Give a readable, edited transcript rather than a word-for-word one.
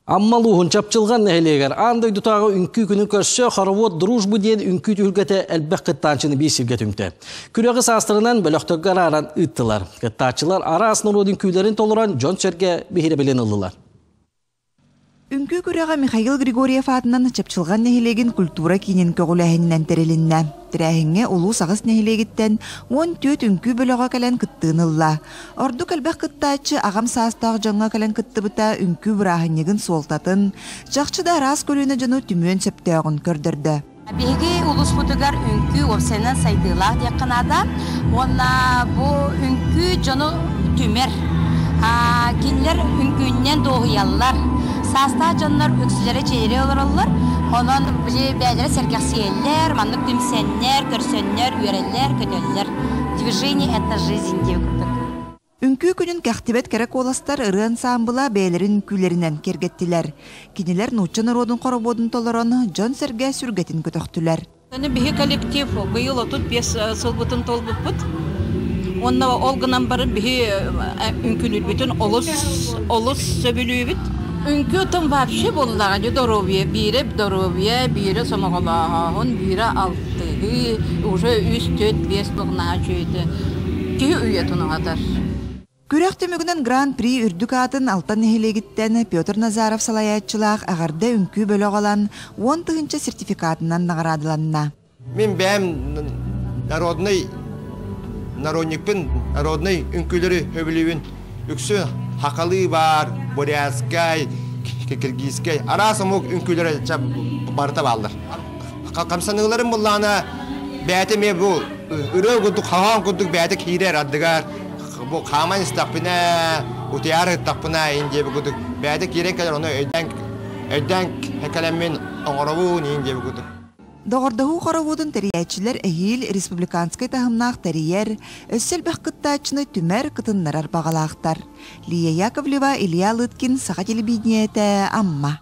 Амма улууһун Чапчылҕан нэһилиэгэр аан дойдутааҕы үҥкүү күнүн көрсө хоровод «Дружбы» диэн үҥкүү түһүлгэтэ элбэх кыттааччыны биир сиргэ түмтэ. Күрэҕи саастарынан бөлөхтөргө арааран ыыттылар. Кыттааччылар араас норуот үҥкүүлэрин толорон дьон-сэргэ биһирэбилин ыллылар. Үҥкүү күрэҕэ Михаил Григорьев аатынан Чапчылҕан нэһилиэгин культура киинин көҕүлээһининэн тэрилиннэ. Тэрээһиҥҥэ улуус аҕыс нэһилиэгиттэн 14 үҥкүү бөлөҕө кэлэн кыттыыны ылла. Ордук элбэх кыттааччы аҕам саастаах дьоҥҥо кэлэн кыттыбыта үҥкүү бырааһынньыгын суолтатын, чахчы да араас көлүөнэ дьону түмүөн сөптөөҕүн көрдөрдө. Биһиги улууспутугар үҥкүү уопсайынан сайдыылаах диэххэ наада. Уонна бу үҥкүү дьону түмэр. Кинилэр үҥкүүннэн дуоһуйаллар. Саастаах дьоннор үксүлэрэ дьиэлэрэ олороллор. Онон били бэйэлэрэ сэргэхсийэллэр, маннык түмсэннэр, көрсөннөр, үөрэллэр, көтөллөр. Движение это жизнь диэн курдук. Үҥкүү күнүн кэхтибэт кэрэ куоластар ырыа ансаамбыла бэйэлэрин үҥкүүлэринэн киэргэттилэр. Кинилэр нуучча норуотун хоробуодун толорон, дьон-сэргэ сүргэтин көтөхтүлэр. Биһи коллектив быйыл 35 сылбытын толбуппут. Уонна ол гынан баран биһи үҥкүүлүүрбүтүн олус олус сөбүлүүбүт. Үҥкүү тым вообще буоллаҕа дьэ доруобуйа биирэ доруобуйа, биирэ сомоҕолооһун, биирэ алтыһыы, уже үс, түөрт, биэс буолнаһа үчүгэйдэ киһи үйэтин уһатар. Күрэх түмүгүнэн Гран-при үрдүк аатын Алтан нэһилиэгиттэн Петр Назаров салайааччылаах Эҕэрдэ үҥкүү бөлөх ылан, 10 тыһыынча сертификатынан наҕараадаланна. Мин бэйэм народный народникпын, народный үҥкүүлэри сөбүлүүбүн. Үксүн хахалыы баар, бурятскай, киргизскэй, араас омук үҥкүүлэрэ барыта бааллар. Хамсаныыларым буллаана бэйэтэ эмиэ бу ырыа курдук, хоһоон курдук бэйэтэ киирэр ардыгар бу хааман истэхпинэ, утуйаары ыттахпына ин диэбит курдук бэйэтэ киирэн кэлэр, ону өйдөөн өйдөөн кэлэммин оҥоробун иин диэбит курдук. Доҕордоһуу хороводун тэрийээччилэр эһиил республиканскай таһымнаах тэрийэр, өссө элбэх кыттааччыны түмэр, кытыннарар баҕалаахтар. Лия Яковлева, Илья Лыткин, Саха телевидениетэ, Амма.